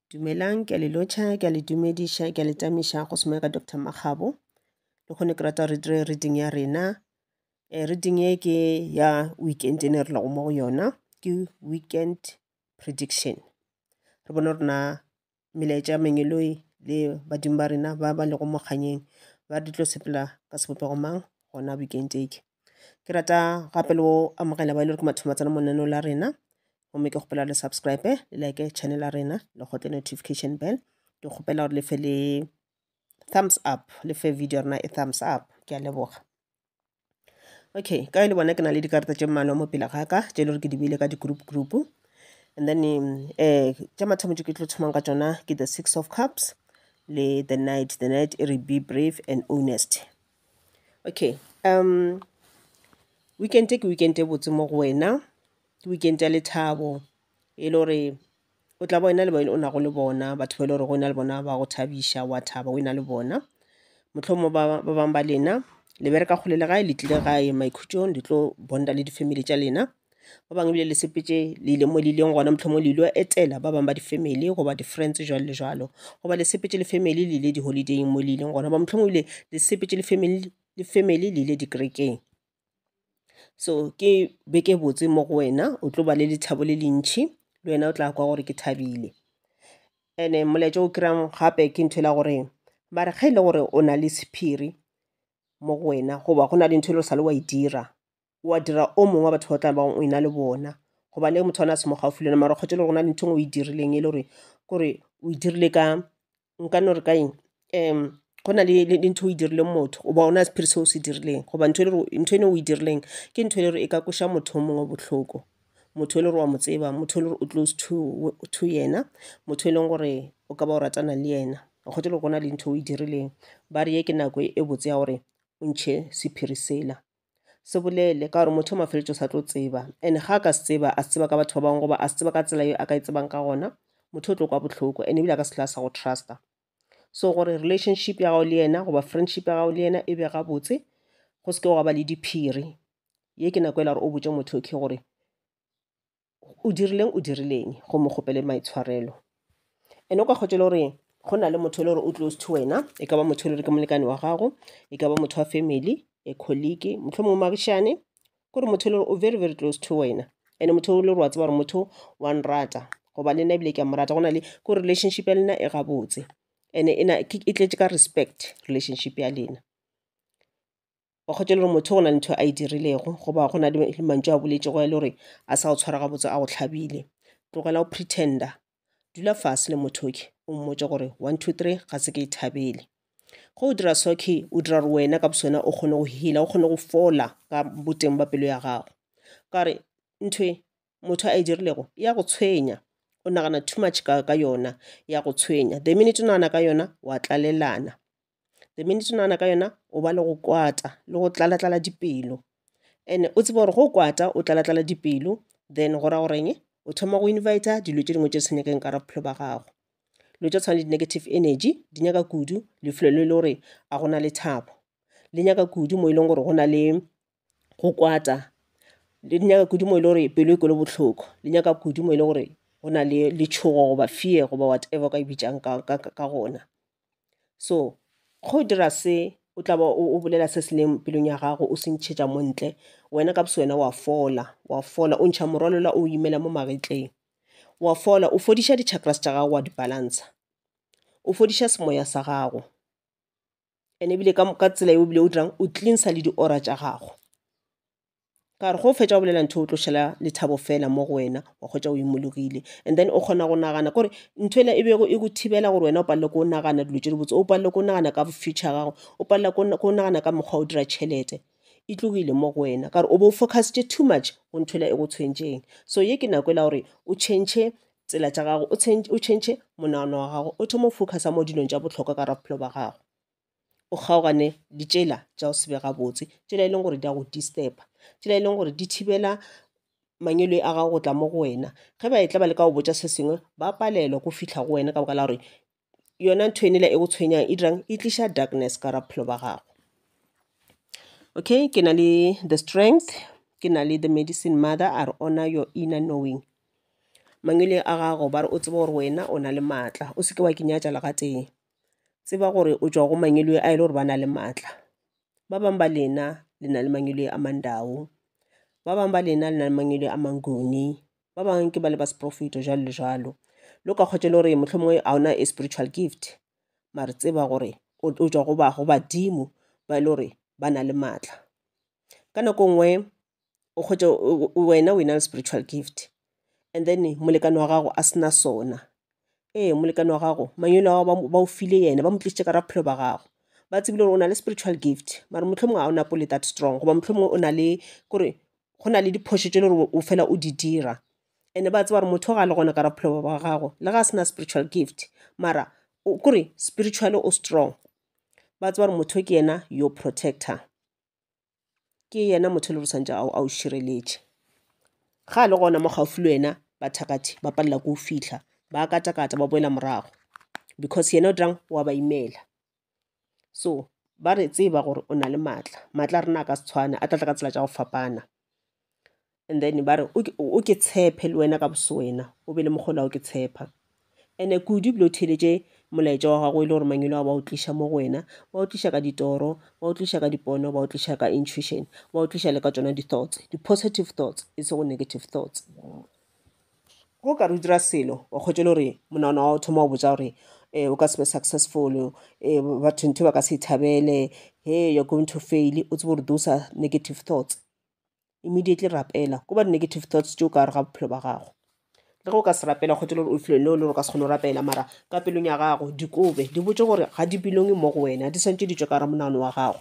Dumelang, ke a le lotšha, ke a le dumediša, ke a le tamiša go semoya ka Doctor Makgabo. Lehono ke rata re dire reading ya rena. Reading ye ke ya weekend e ne re lego mo go yona, ke weekend prediction. Re bone gore na melaetša ya mangeloi le badimo ba rena ba ba lego mo kganyeng ba re di tlo sepela ka sebopego mang gona weekend eke. Ke rata gape le go amogela ba e le gore ke mathomo tsena mo lenaneo la rena gomme ke kgopela le subscribe le like channel ya rena le kgotle notification bell. Ke kgopela gore le fe le thumbs up, le fe video ya rena e thumbs up. Ke a leboga. Okay, ka e le bona ke na le dikarata tše mmalwa mo pele ga ka tše e le gore ke di beile ka di-group group. And then tša mathomo tše ke tlo thomang ka tšona ke the six of cups le the knight. The knight e re be brave and honest. Okay, weekend ke weekend e botse mo go wena, ke weekend ya lethabo e le gore o tla ba wena le ba o nago le bona, batho ba e le gore go na le bona ba go thabiša, wa thaba o na le bona. Mohlomongwe ba ba bangwe ba lena le bereka kgole le gae, le tlile gae maikhutšong, le tlo bonda le di-family tša lena. Ba bangwe ebile le sepetše le ile mo le ileng gona, mohlomongwe le ile etela ba bangwe ba di-family goba di-friends jwalo le jwalo, goba le sepetše le family le ile di-holiday-ing mo le ileng gona, goba mohlomongwe ebile le sepetše le family le family le ile dikerekeng. So ke beke e botse mo go wena, o tlo ba le lethabo le lentši, le wena o tla kwa gore ke thabile. And-e molaetša o kry-ang gape ke ntho e la gore ba re ge e le gore o na le sephiri mo go wena goba go na le ntho e le gore sa le wa e dira, wa dira o mongwe wa batho ba o tla bang o ena le bona, goba le motho ona a se mo gaufi le wena mara kgotsa e le gore go na le ntho e nngwe o e dirileng e le gore kore o e dirile ka nka no re ka eng go na le ntho o e dirileng motho goba o na sephiri se o se dirileng goba ntho e le gore ntho eno o e dirileng ke ntho e le gore e ka kweša motho o mongwe bohloko, motho e le gore wa mo tseba, motho e le gore o close to yena, motho e leng gore o ka ba o ratana le yena, o kgotsa e le gore go na le ntho o e dirileng. Ba re ye ke nako e botse ya gore o ntšhe sephiri sela. Se bolele ka gore motho o mafeletšo o sa tlo tseba, and ga a ka se tseba, a se tseba ka batho ba bangwe goba a se tseba ka tsela ye a ka e tsebang ka gona, motho o tlo kwa bohloko and ebile a ka se hlwe a sa go trusta. So gore relationship ya gago le yena goba friendship ya gago le yena e be gabotse, go se ke gwa ba le diphiri. Ye ke nako e la gore o botše motho okay gore o dirileng o dirileng, go mo kgopele maitshwarelo. And o ka kgotsa e le gore go na le motho e le gore o close to wena, e ka ba motho e le gore ke molekane wa gago, e ka ba motho wa family, a colleague, mohlomongwe moagišane, kore motho e le gore o very very close to wena, and motho o le gore wa tseba gore motho wa nrata goba le nna ebile ke a mo rata, go na le kore relationship ya lena e gabotse and e tletše ka respect relationship ya lena. Wa kgotsa e le gore motho go na le ntho a e dirilego goba go na le mantšu a boletšego e le gore a sa go tshwara gabotse, a go hlabile. Tlogela go pretender, dula fase le motho ke o mmotše gore 1 2 3 ga se ke e thabele. Ge o dira so ke o dira gore wena ka bosona o kgone go heala, o kgone go fola ka boteng ba pelo ya gago. Ka gore ntho e motho a e dirilego ya go tshwenya, o nagana too much ka yona, ya go tshwenya. The minute o nagana ka yona wa tlalelana, the minute o nagana ka yona o ba le go kwata le go tlala-tlala dipelo. And o tsebe gore go kwata o tlala-tlala dipelo, then go ra goreng o thoma go invita dilo tše dingwe tše di sa nyakeng ka bophelo ba gago. Dilo tša tshwana le di-negative energy di nyaka kudu lefelo le le gore a gona lethabo, le nyaka kudu mo e leng gore go na le go kwata, le nyaka kudu mo e leng gore pelo e kwele bohloko, le nyaka kudu mo e leng gore go na le letšhogo goba fear goba whatever o ka e bitsang ka gona. So go dira se o tla ba o bolela se se leng pelong ya gago, o se ntšhetša mo ntle, wena ka boswena wa fola, wa fola, o ntšha morwalo o imela mo magetleng, wa fola, o fodiša di-chakras tša gago wa di balancer, o fodiša semoya sa gago, and ebile ka tsela eo ebile o dirang o cleansa le di-aura tša gago. Ka gore go fetša go bolela ntho o tlo šala lethabo fela mo go wena, wa kgotsa o imologile. And then o kgona go nagana kore ntho ela e bego e go thibela gore wena o palelwe ke go nagana dilo tše dibotse, o palelwe ke go nagana ka future ya gago, o palelwa ke go nagana ka mokgwa o dira tšhelete, e tlogile mo go wena ka gore o be o focusitše too much go ntho ela e go tshwentšeng. So ye ke nako e la gore o change tsela tša gago, o change monagano wa gago, o thome go focusa mo dilong tša bohlokwa ka gare ga bophelo ba gago. O kgaogane le tšela tša go se be gabotse, tšela e leng gore di a go disturba, tšela e leng gore di thibela mangwele a gago go tla mo go wena. Ge ba etla ba leka go botša se sengwe, ba palelwa ko fihla go wena ka baka la gore yona ntho enela e go tshwenyang e dirang, e tliša darkness ka gare ga bophelo ba gago. Okay, ke na le the strength, ke na le the medicine mother, a re honor your inner knowing. Mangwele a gago ba re o tsebe gore wena o na le maatla, o se ke wa ke nyatša le gatee. Tseba gore o tšwa go mangwele a e le gore ba na le maatla. Ba bangwe ba lena le na le mangwele a Mandau, ba bangwe ba lena le na le mangwele a Manguni, ba bangwe ke ba le ba seprofeto jwalo le jwalo. Le o ka hwetša e le gore mohlomongwe ga o na a spiritual gift, mare tseba gore o tšwa go ba go badimo ba e le gore ba na le maatla. Ka nako e nngwe o hwetša wena o e na le spiritual gift and then molekane wa gago a se na sona. Ee, molekane wa gago mangwele a gago ba o file yena, ba mo tlišitše ka gare ga bophelo ba gago. Ba tsebile gore o na le spiritual gift mara mohlomongwe ga o napole that strong, goba mohlomongwe o na le kore go na le diphošo tše e le gore o fela o di dira. And-e ba tseba gore motho ga a le gona ka gare ga bophelo ba gago le ga a se na spiritual gift mara kore spiritually o strong. Ba tseba gore motho ke yena your protector. Ke yena motho e le gore swantše a o šireletše. Ga a le gona mo gaufi le wena bathakathi ba palela ke go fihla, ba katakata ba boela morago because yena o dirang wa ba imela. So ba re tseba gore o na le maatla, maatla a rena a ka se tshwane, a tla tla ka tsela tša go fapana. And then ba re o ke tshepe le wena ka bosewena, o be le mokgwa wa go ke tshepa. And-e kudu ebile o theeletše molaetša wa gago e le gore mangwele ao ba o tliša mo go wena, ba o tliša ka ditoro, ba o tliša ka dipono, ba o tliša ka intuition, ba o tliša le ka tšona di-thoughts, di-positive thoughts e sego negative thoughts. Ge o ka re o dira selo wa hwetša e le gore monagano wa gago o thoma go botša gore o ka se be successful, batho ntho ba ka se e thabele, hey you're going to fail, o tsebe gore those are negative thoughts. Immediately rapela, ko ba di-negative thoughts tšeo ka gare ga bophelo ba gago. Le ge o ka se rapela kgotsa le gore o filwe leo le gore o ka se kgone go rapela, mara ka pelong ya gago di kobe, di botše gore ga di belonge mo go wena, di swantše di tšwe ka gare monagano wa gago.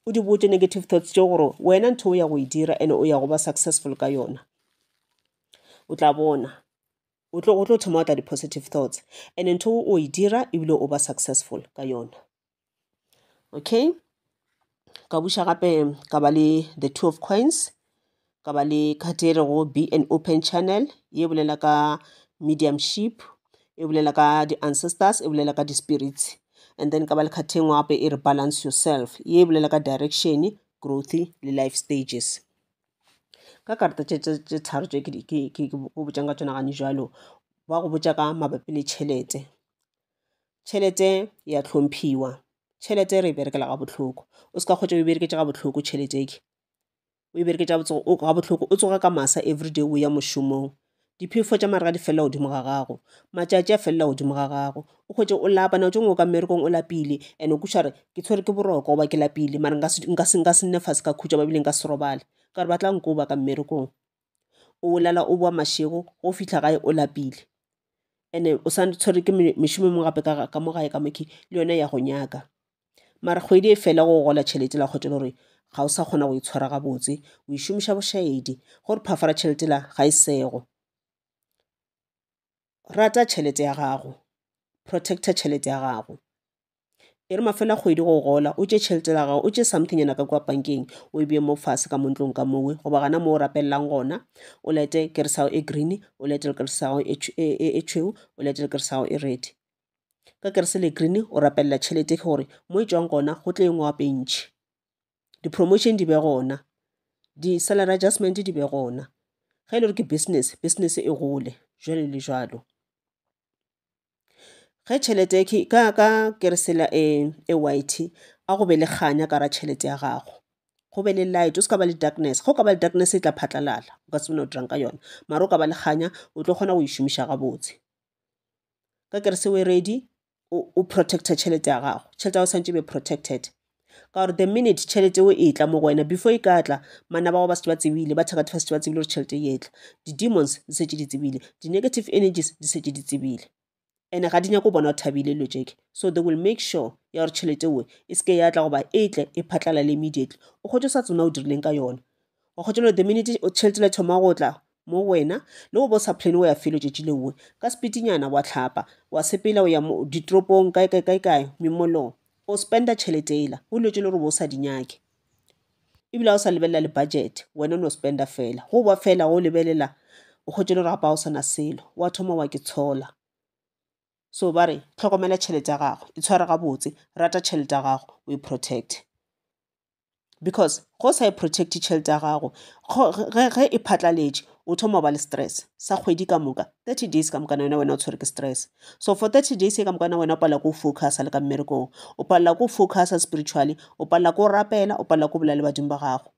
O di botše negative thoughts tšeo gore wena ntho o ya go e dira and o ya go ba successful ka yona. O tla bona o tlo go tlo thoma go tla di-positive thoughts and ntho o e dira ebile o ba successful ka yona. Okay, ka buša gape ka ba le the two of coins, ka ba le card e rego be an open channel, ye bolela ka mediumship, e bolela ka di-ancestors, e bolela ka di-spirits. And then ka ba le card e nngwe gape e re balance yourself, ye bolela ka direction, growth le life stages. Ka karata tše tše tharo tše ke go botšang ka tšona gane jwalo, ba go botša ka mabapi le tšhelete. Tšhelete ya hlomphiwa, tšhelete re e berekela ga bohloko. O se ka kgotsa o e bereketše ga bohloko tšhelete e, o e bereketše ga bohloko, o tsoga ka masa everyday o ya mošomong. Diphefo tša marega di felela godimo ga gago, matšatši a felela godimo ga gago. O hwetše o lapa, nako tše dingwe o ka mmerekong o lapile and o kweša gore ke tshwerwe ke boroko goba ke lapile mara nka se nne fase ka khutša goba ebile nka se robale ka gore ba tla nkoba ka mmerekong. O lala o boa mašego, ge o fihla gae o lapile. And-e o sa tshwerwe ke mešomo e mengwe gape ka mo gae ka mo le yona ya go nyaka. Mara kgwedi e fela go gola tšhelete la kgotsa gore ga o sa kgona go itshwara gabotse, o e šomiša bošaedi, gore phafara tšhelete la ga e sego. Rata tšhelete ya gago, protecta tšhelete ya gago. E re mafelo a kgwedi go gola, o tše tšhelete ya gago, o tše something nyana ka kua bankeng, o e beye mo fase ka mo ntlong ka mowe, goba gana mo o rapelelang gona, o lete kerese ya gago e green, o lete kerese ya gago e tšhweu, o lete kerese ya gago e red. Ka kerese le green o rapelela tšhelete ke gore mo e tšwang gona go tle e nngwe gape e ntši. Di-promotion di be gona, di-salary adjustment di be gona. Ge e le gore ke business, business e gole, jwalo le jwalo. Ge tšhelete ke ka ka keresela e e white a go be le kganya ka ra tšhelete ya gago. Go be le light, o se ka ba le darkness. Ge o ka ba le darkness e tla phatlalala, o ka se bone o dirang ka yona. Mara o ka ba le kganya o tlo kgona go e šomiša gabotse. Ka kerese o e ready, o protecta tšhelete ya gago. Tšhelete ya gago santše e be protected. Ka gore the minute tšhelete eo e tla mo go wena, before e ka tla, manaba a gago ba šetše ba tsebile, bathakati ba šetše ba tsebile gore tšhelete e etla. Di-demons di šetše di tsebile, di-negative energies di šetše di tsebile. And ga di nyake go bona o thabile dilo tše. So they will make sure ya gore tšhelete eo e se ke ya tla goba e tle e phatlalale immediately. O kgotše o sa tsebe na o dirileng ka yona. Wa kgotša le the minute tšhelete e thoma go tla mo go wena, le go bo o sa plan go ya felo tšatši leo, ka speed-nyana wa hlapa, wa sepela o ya ditoropong kae kae kae kae, memolong. O spenda tšhelete ela go dilo tše le gore o be o sa di nyake. Ebile ga o sa lebelela le budget, wena o no spenda fela. Go ba fela go lebelela o kgotše le gore gape ga o sa na selo, wa thoma wa ke tshola. So ba re hlokomela tšhelete ya gago, e tshware gabotse, rata tšhelete ya gago, o e protect. Because go sa e protect tšhelete ya gago, ge e phatlaletše, O thoma go ba le stress sa kgwedi ka moka, 30 days ka mokana yona wena o tshwere ke stress. So for 30 days ka mokana wena o palela ke go focusa le ka mmerekong, o palela ke go focusa spiritually, o palela ke go rapela, o palela ke go bolela le badimo ba gago.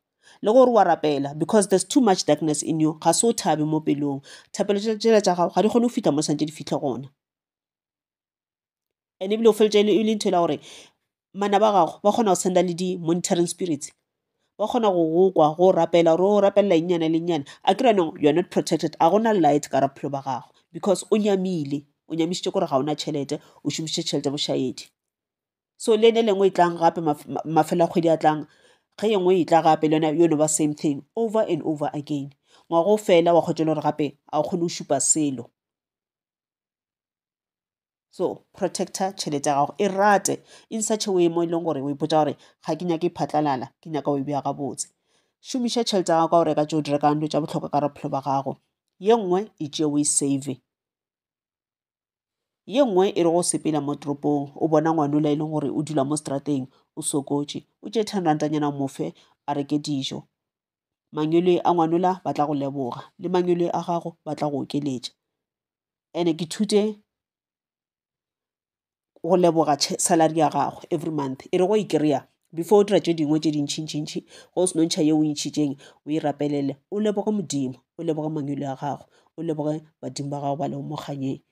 Le gore wa rapela because there's too much darkness in you, ga se o thabe mo pelong. Thapelo tšela tša gago ga di kgone go fihla mo santše di fihle gona. And ebile o feletša e le ntho e la gore manaba a gago ba kgona go senda le di-monitoring spirits, ba kgona go go kwa go rapela gore o rapelela ennyane le ennyane. A kere yanong you are not protected, a gona light ka gare bophelo ba gago because o nyamile, o nyamišitše kore ga ona tšhelete, o šomišitše tšhelete bošaedi. So le ene lengwe e tlang gape mafelo a kgwedi a tlang, ge e nngwe e tla gape le yona yo no ba same thing over and over again. Ngwaga o fela wa kgotsa le gore gape a o kgone go šupa selo. So protector tšhelete ya gago, e rate in such a way mo e leng gore o ipotsa gore ga ke nyake e phatlalala, ke nyaka o e bea gabotse. Šomiša tšhelete ya gago ka go reka tšeo di rekang dilo tša bohlokwa ka bophelo ba gago. Ye nngwe e tšee o e save. Ye nngwe e re go sepela mo toropong o bona ngwanola e leng gore o dula mo strateng o sokotše, o tšee 10 rantanyana o mo fe a reke dijo. Mangwele a ngwanola ba tla go leboga le mangwele a gago ba tla go okeletša. Ene ke thute go leboga salary ya gago every month. E re go e kry-a before o dira tše dingwe tše dintšhintšhintšhi, go o seno ntšha ye o e ntšhitšeng o e rapelele, o leboge Modimo, o leboge mangwele a gago, o leboge badimo ba gago ba lego mo kganyeng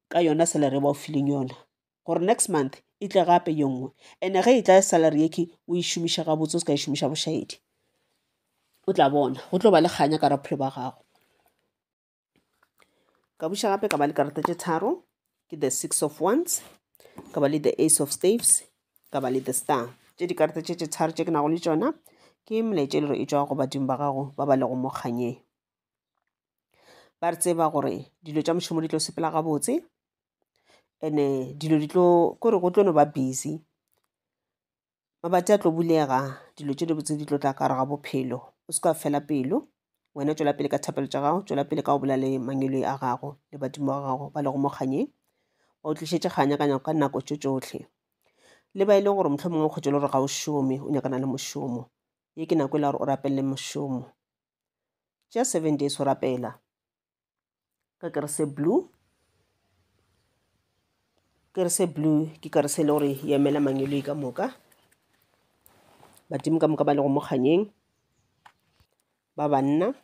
ka yona salary ba o fileng yona, gore next month e tle gape ye nngwe. Ene ge e tla salary ye ke o e šomiša gabotse, o se ka e šomiša bošaedi, o tla bona go tlo ba le kganya ka bophelo ba gago. Ka buša gape ka ba le karata tše tharo, ke the 6 of Wands, ka ba le the Ace of Staves, ka ba le the Star. Tše dikarata tše tše tharo tše ke nago le tšona ke molaetša e le gore e tšwa go badimo ba gago ba ba lego mo kganyeng. Ba re tseba gore dilo tša mošomo di tlo sepela gabotse, ene dilo di tlo kore go tlo no ba busy, mabati a tlo bulega, dilo tše dibotse di tlo tla ka gare ga bophelo. O se ka fela pelo, wena tšwela pele ka thapelo tša gago, tšwela pele ka go bolela le mangwele a gago le badimo ba gago ba lego mo kganyeng, ba o tlišetše kganya ka nako tše tšohle. Le ba e leng gore mohlomongwe o kgwetše le gore ga o šome, o nyakana le mošomo, ye ke nako e la gore o rapelele mošomo. Tšea 7 days o rapela ka kerese blue. Kerese blue ke kerese e le gore e emela mangwele ka moka, badimo ka moka ba lego mo kganyeng ba banna.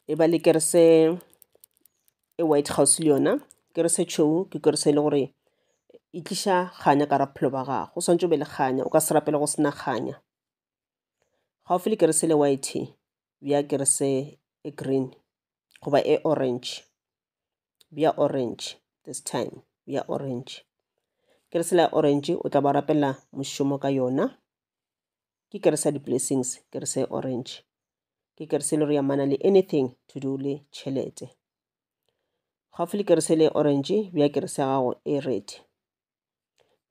E ba le kerese e white house le yona. Kerese tšhweu ke kerese e le gore e tliša kganya ka bophelo ba gago. O swantše o be le kganya, o ka se rapele go sena kganya. Gaufi le kerese le white, bja kerese e green goba e orange, bja orange this time, bja orange. Kerese la orange o tla ba rapela mošomo ka yona. Ke kerese ya di-blessings, kerese e orange. Ke kerese e le gore ya mana le anything to do le tšhelete. Gaufi le kerese le orange, bja kerese ya gago e red.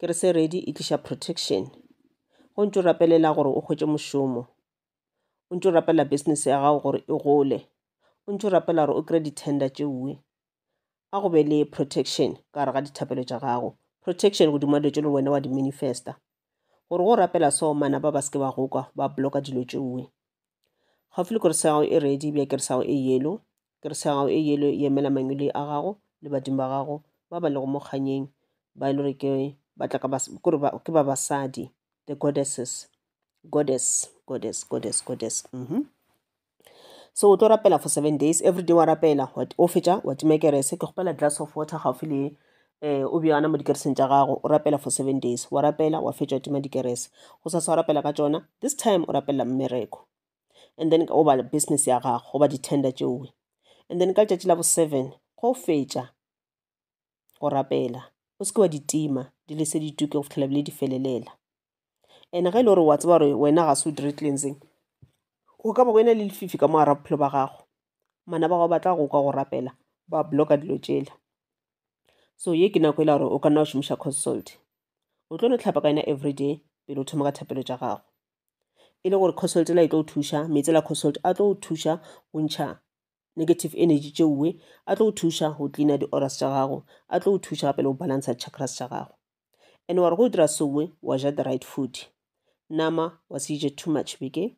Kerese red e tliša protection. Go ntše o rapelela gore o hwetše mošomo, o ntše o rapela business ya gago gore e gole, o ntše o rapela gore o kry-e di-tender tšeoe, a go be le protection ka gare ga dithapelo tša gago. Protection godimo ga dilo tše le wena wa di manifesta, gore go rapela so manaba ba se ke ba go kwa ba blocka dilo tšeoe. Gaufi le kerese ya gago e red, bja kerese ya gago e yellow. Kerese ya gago e yellow e emela mangwele a gago le badimo ba gago ba ba lego mo kganyeng, ba e le gore ke ba tla ka kore ba, ke ba basadi, the goddesses, goddess, goddess, goddess, goddess. So o tlo rapela for 7 days, every day wa rapela, o fetša wa tima kerese. Ke kgopela glass of water gaufi le o bea gona mo dikereseng tša gago, o rapela for 7 days, wa rapela wa fetša wa tima dikerese. Go sasa wa rapela ka tšona, this time o rapelela mmereko, and then o ba business ya gago goba di-tender tšeoe. And then ka letšatši la bo 7 go fetša go rapela, o se ke wa di tima, di lese di tuke go fihlela bile di felelela. And ge e le gore wa tseba gore wena ga se o dire cleansing, go ka ba go ena le lefifi ka mo gare ga bophelo ba gago, manaba gago ba tla go kwa go rapela ba blocka dilo tšela. So ye ke nako e la gore o ka nna wa šomiša consult. O tlo no hlapa ka yona everyday pele o thoma ka thapelo tša gago, e le gore consult la e tlo o thuša, meetse la consult a tlo o thuša go ntšha negative energy tšeoe, a tlo o thuša go cleana di-auras tša gago, a tlo o thuša gape le go balancer chakras tša gago. And wa re go dira sowe, wa ja the right food. Nama wa se je too much beke,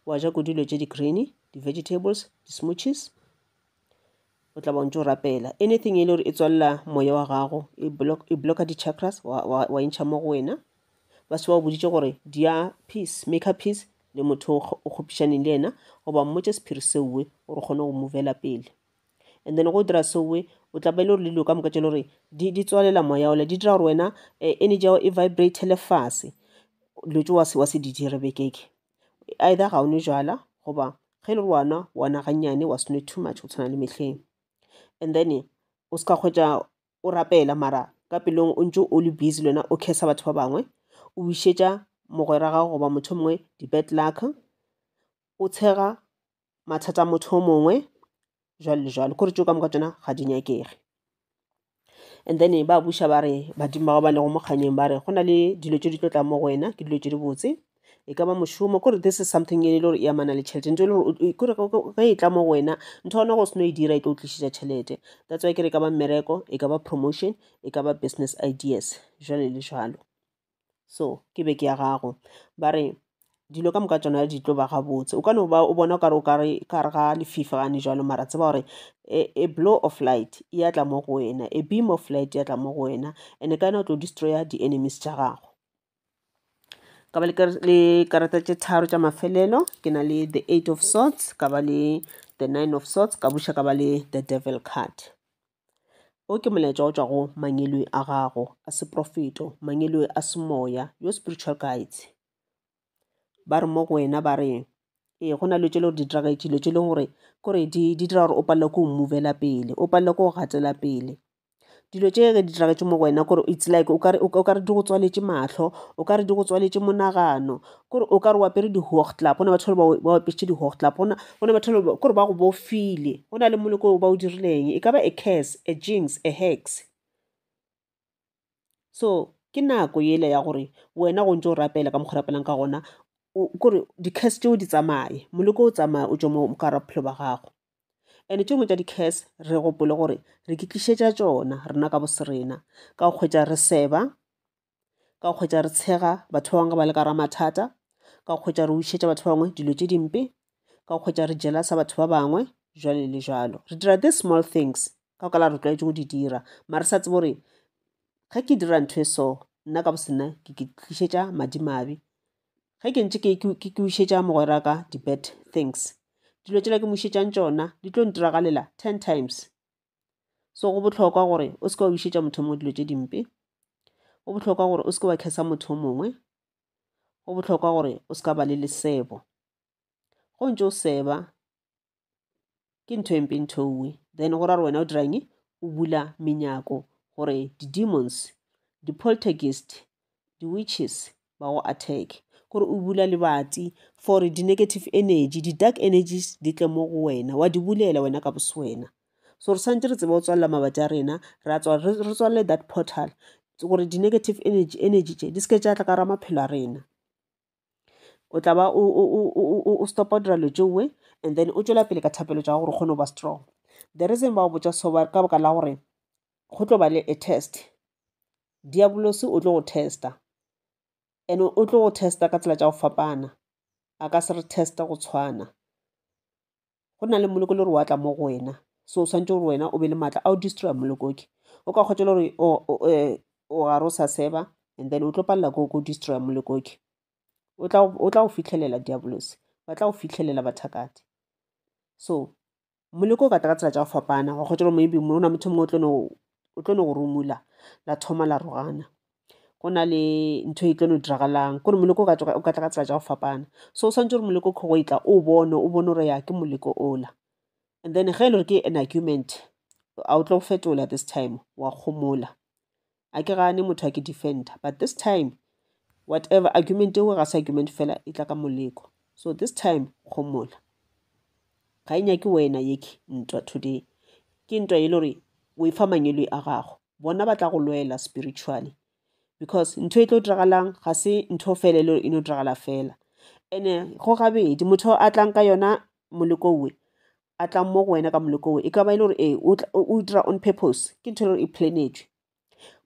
wa ja kudu dilo tše di-green, di-vegetables, di-smoothies. O tla ba o ntse o rapela. Anything e le gore e tswalela moya wa gago, e block, e blocka di-chakras, wa, wa, wa e ntšha mo go wena. Ba se ba o boditše gore dia peace, make a peace le motho o kgopišaneng le yena, goba mmotše sephiri seowe gore o kgone go movela pele. And then go dira seowe, o tla ba e le gore le dilo ka moka tše le gore di, di tswalela moya ola, di dira gore wena, eh, energy ya gago e vibratele fase. Dilo tše wa se, wa se di dire bekeke. Either ga o nwe jwala, goba ge e le gore wa nwa, wa nwa gannyane, wa se nwe too much go tshwana le mehleng. And then o se ka hwetša o rapela mara ka pelong o ntše o le busy le wena o cursa batho ba bangwe, o wišetša mogwera gago goba motho o mongwe di-bad luck, o tshega mathata a motho o mongwe, jwalo le jwalo. Kore tšeo ka moka tšona ga di nyakege. And then ba buša ba re badimo ba gago ba lego mo kganyeng ba re go na le dilo tše di tlo tlang mo go wena, ke dilo tše di botse, e ka ba mošomo, kore this is something e le gore e amana le tšhelete, ntho e le gore kore ge e tla mo go wena ntho ya gona go se no e dira e tlo tlišetša tšhelete. That's why ke re e ka ba mmereko, e ka ba promotion, e ka ba business ideas, jwalo le jwalo. So ke beke ya gago. Ba re dilo ka moka tšona di tlo ba gabotse. O ka no ba o bona o ka re o ka re ka re ga lefifi gane jwalo, mara tseba gore a blow of light e ya tla mo go wena, a beam of light ya tla mo go wena, and ka yona o tlo destroya di-enemies tša gago. Ka ba le karata tše tharo tša mafelelo, ke na le the 8 of Swords, ka ba le the 9 of Swords, ka buša ka ba le the Devil card. O ke molaetša o tšwa go mangeloi a gago a seprofeto, mangeloi a semoya, your spiritual guides. Ba re mo go wena ba re, ee, go na le tše le gore di diragetše, dilo tše leng gore kore di, di dira gore o palelwe ke go movela pele, o palelwe ke go gatela pele. Dilo tše ge di diragetše mo go wena kore it's like o kare, o kare di go tswaletše mahlo, o kare di go tswaletše monagano, kore o kare o apere di-hoogklap. Go na batho ba ba apešitše di-hoogklap, go na, go na batho ba kore ba go bofile, go na le moleko ba o dirileng, e ka ba a curse, a jinx, a hex. So ke nako yela ya gore wena go ntse o rapela ka mokgwa o rapelang ka gona, kore di-curse tšeo di tsamaye, moleko o tsamaye o tšwe mo ka gare ga bophelo ba gago. And tše dingwe tša di-curse re gopole gore re ke tlišetša tšona rena ka boserena, ka go hwetša re seba, ka go hwetša re tshega batho ba bangwe ba le ka gare ga mathata, ka go hwetša re wišetša batho ba bangwe dilo tše dimpe, ka go hwetša re jealous-a batho ba bangwe, jwalo le jwalo. Re dira these small things ka baka la re tlwaetše go di dira, mara re sa tsebe gore ge ke dira ntho e so, nna ka bosenna ke ke tlišetša madimabe. Ge ke ntše ke, ke, ke wišetša mogwera ka di-bad things, dilo tšela ke mo wišetšang tšona di tlo ntiragalela 10 times. So go bohlokwa gore o se ke wa wišetša motho o mongwe dilo tše dimpe, go bohlokwa gore o se ke wa cursa motho o mongwe, go bohlokwa gore o se ka ba le lesebo. Go ntše o seba ke ntho e mpe ntho nngwe, then go ra gore wena o dira eng? O bula menyako gore di-demons, di-poltergeist, di-witches ba go attack. Kore o bula lebati for di-negative energy, di-dark energies di tle mo go wena, wa di bulela wena ka boswena. So re santse re tsebe go tswalela mabati a rena, re a tswa, re tswalele that portal gore di-negative energy, energy tše di se ke tša tla ka gare ga maphelo a rena. O tla ba o stopa go dira dilo tšeoe, and then o tšwela pele ka thapelo tša gago gore o kgone go ba strong. The reason ba go botša so ba ka baka la gore go tlo ba le a test. Diabolosi o tlo go testa, and o tlo go testa ka tsela tša go fapana, a ka se re testa go tshwana. Go na le moleko le gore wa tla mo go wena, so o swantse gore wena o be le maatla a o destroya moleko ke. O ka kgotsa le gore o gare o sa seba, and then o tlo palela ko go destroya moleko ke. O tla, o tla go fihlelela diabolosi, ba tla go fihlelela bathakati. So moleko o ka tla ka tsela tša go fapana, wa kgotsa gore maybe mo na motho mongwe o tlo no go rumula, la thoma la rogana. Go na le ntho e tlo no diragalang, kore moleko o ka o ka tla ka tsela tša go fapana. So o swantse gore moleko o go e tla o bone, o bone gore ya ke moleko ola. And then ge e le gore ke an argument, a o tlo fetola this time, wa kgomola. A ke gane motho a ke defender, but this time whatever argument eo ga se argument fela, e tla ka moleko. So this time kgomola. Ga e nyake wena yeke ntwa today. Ke ntwa e le gore o e fa mangeloi a gago, bona ba tla go lwela spiritually, because ntho e tlo diragalang ga se ntho fela e le gore e no diragala fela. And go gabedi motho a tlang ka yona moleko owe, a tlang mo go wena ka moleko owe, e ka ba e le gore ee, o dira on purpose, ke ntho e le gore e planetšwe.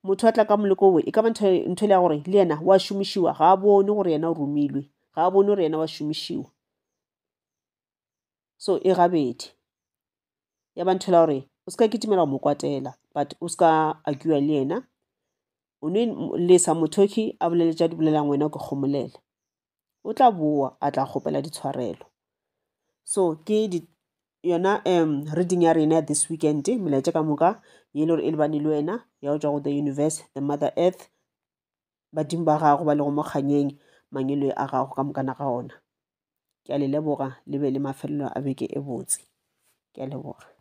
Motho a tla ka moleko owe, e ka ba ntho e le ya gore le yena wa šomišiwa, ga a bone gore yena o romilwe, ga a bone gore yena wa šomišiwa. So e gabedi. Ya ba ntho la gore o se ka kitimela go mo kwatela but o se ka argue le yena. O no lesa motho a bolele tša di bolelang wena o ke kgomolele. O tla boa a tla kgopela ditshwarelo. So ke di yona um reading ya rena ya this weekend melaetša ka moka ye le gore e lebane le wena ya go tšwa go the universe the mother earth badimo ba gago ba lego mo kganyeng mangwele a gago ka mokana ga ona ke a le leboga le be le mafelelo a beke e botse ke a leboga.